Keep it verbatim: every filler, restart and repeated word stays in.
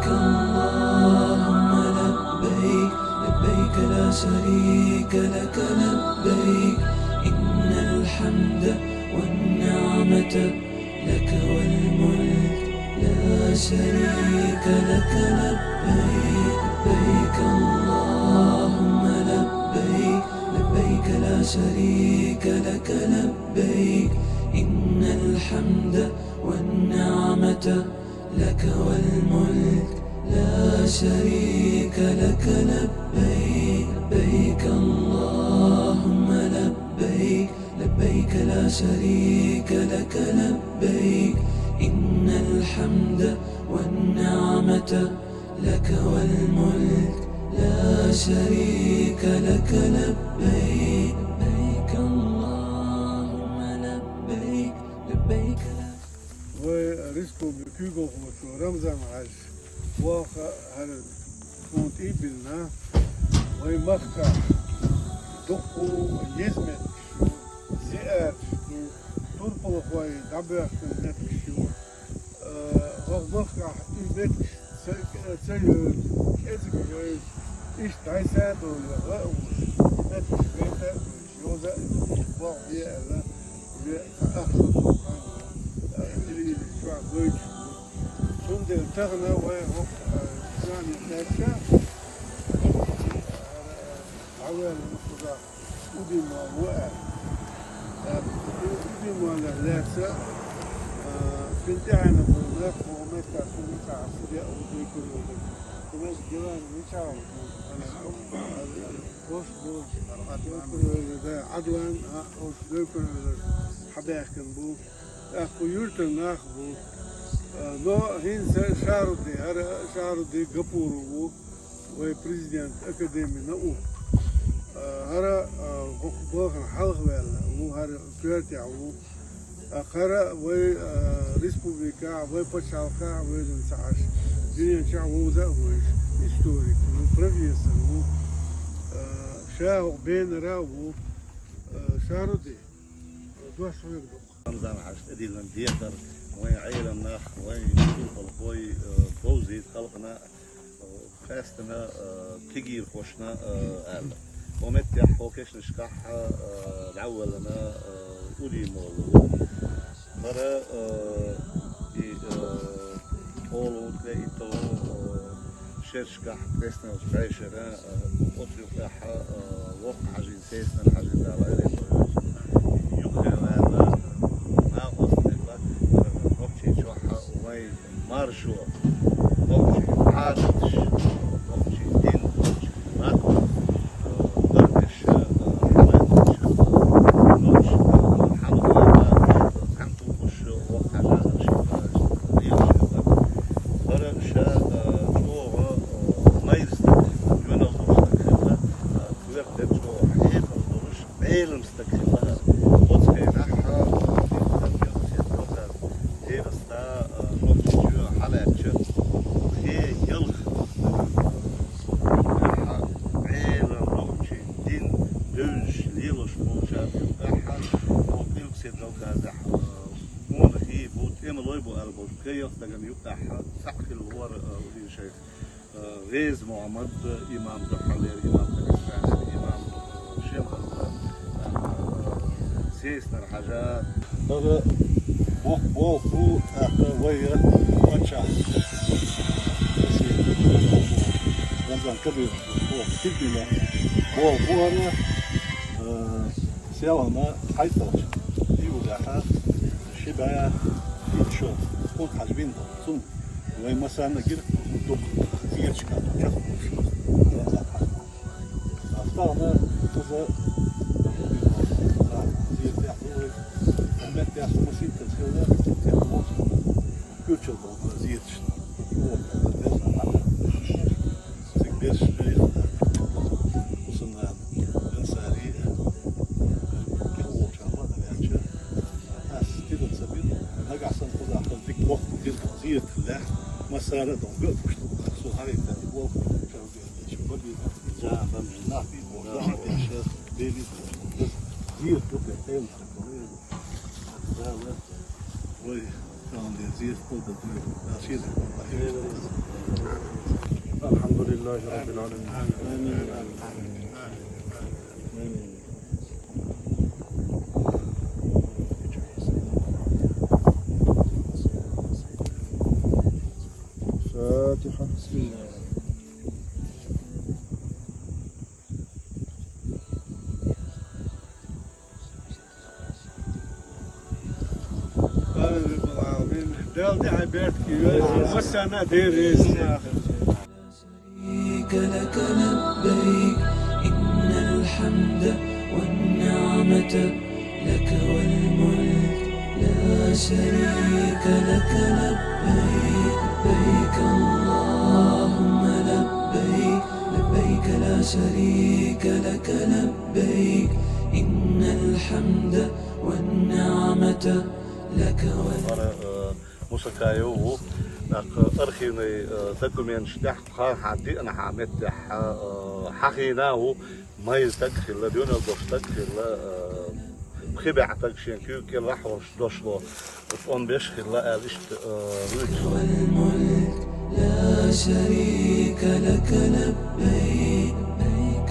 اللهم لبيك، لبيك لا شريك لك لبيك، إن الحمد والنعمة لك والملك لا شريك لك لبيك، لبيك اللهم لبيك، لبيك لا شريك لك لبيك، إن الحمد والنعمة لك والملك لا شريك لك لبيك، لبيك اللهم لبيك، لبيك لا شريك لك لبيك، إن الحمد والنعمة لك والملك لا شريك لك لبيك، لبيك اللهم لبيك، لبيك لا Вай республика куьйгалхочо Рамзан-Хьажа ваха хӀара тхона тӀе а биллина, вай махкахь дуккха еза меттигаш ю, зиярташ ю, турпалхой дӀабоьхкина меттигаш ю. Э, хӀокху махкахь и меттигаш ца, ца йойла, кӀезиг йойла, иштта дӀасадойла гӀа а вуьйш, и меттигаш гайта а вуьйш, йоза а йойла, болх бе аьлла, ве цхьа ахча сохьана, э, или, или чохь гойтуш ву. Цундела тахана вай хӀокху, э, заман тӀаьхьа, э, дӀавоьллина кхузахь Удимов ву аьлла. ТӀаккха и Удимовнах лаьцна, а, цуьнан тӀаьхьенах болу нах, хӀокху меттехь цуьнан ницкъахь сире а ву, декхар а ву. Кху меттехь диван мичахь ву? Ош бу. Декхар а ву, да, Ӏадлан, а, ош декхар а ву, хьабаьхкина бу. ТӀаккха кху юьртан нах бу. А, но хӀинца Шаруди, хӀара Шаруди Гапуров ву. Вай президент академи наук. А, хӀара, а, хӀокху балхана хьалхаваьлла ву, хӀара коьртехь ву. А, хӀара вай, а, республикахь, вай пачхьалкхехь вевзина ца Ӏаш, дуьнен чохь вовза а вевзаш, историк ву, профессор ву. А, ша хӀокху бенара а ву, а, Шаруди. Дош хьоьга ду. Рамзан-Хьаьжа тӀедиллина декхар, вайн Ӏеламнах, вайн турпалхой, э, бовзийта халкъана, э, къаьстина, э, кегийрхошна, э, аьлла. Хьо меттехь хьо кешнашкахь, э, дӀавоьллина, э, Удимов ву. ХӀара, э, и, э, олу тӀе и тӀе, э, шершкахь, креснелчу бӀешера, э, оцу юкъехь, э, воккха хьажийна, сесанан хьажийна Дала айхьа. Юххе ваьлла, накъосталла, э, нохчий чохь вайн маршо, нохчий Ӏадаташ, нохчий дин, нохчий латта, э, гардаш, э, хьалаьцначу, э, нохчий, э, хьалхара, э, цхьаьна Уьш воккхахь жагӀар шийтта лелаш хилла. ХӀара ша, а, чӀогӀа, а, майра стаг хилла, йоьналла стаг хилла, а, коьрта чӀогӀа хьекъал долуш, Ӏелам стаг хилла хӀара. Оцу хенахь, а, Дагестан, а, Нохчийчоь хьалаьцча, кхин ялх стаг хилла. Юкъахь Ӏелам, нохчийн дин девзаш лелош болчарна юкъахь, хӀокху Къилбаседа Кавказехь, а, Муна хий бу, тӀемалой бу аьлла болчу кхин ялх стагана юкъахь цхьаъ хилла вара, а, Удин шайх, а, Геза Мухьаммад, имам дуьххьарлера, имам Дагестанера, имам, а, Шемхаза, а, Сеснара Хьажа. ХӀара боккха болх бу, тӀаккха вай паччахь Рамзан Кадыровс болх бина болх бу хӀара, а, Селхана хьайтталгӀачу июлехь ши бӀе итт шо кхунах хьажа вина долу. Цунна вайн массарна а гира дукха зерачка чекхболуш. Ах, тахана иза зерат тӀехь ду вай. Амма тӀехь маситтаза хилла, тӀехь волчу куьрчалла болу зераташна. Цига берш бейхна, хӀусамнана, Ансари, кхин волчарна а ваьлча, ас тидам ца бина, нагахь санна кхузахь дика боккха дина зерат хиллехь, массара а догӀу ган а гуш ду, со хьарийта и болх чарбен, и чу бабийна, жа, бамжа, нах бийна, да, да, деш, бели, зерат ду, кхин тайна ца бу. Да, да. Ой, там, الحمد لله رب العالمين. الفاتحة. بسم الله. Amin, Rabbal alamin. Del de Alberto que hoje você na derece. شريك لك لبيك، إن الحمد والنعمة لك والملك، لا شريك لك لبيك، لبيك اللهم لبيك، لبيك لا شريك لك لبيك، إن الحمد والنعمة لك والملك. Мусакаев ву, нах архивный, э, документаш тӀехь тхан хьан диъна хьан меттехь, э, хьахийна ву, майза стаг хилла, дуьнал долуш стаг хилла, э, пхи бӀе стаг шен куьйга кӀелахь волуш дошло, цӀан беш хилла аьлла иштта, э, вуьйцу. والملك لا شريك لك لبيك.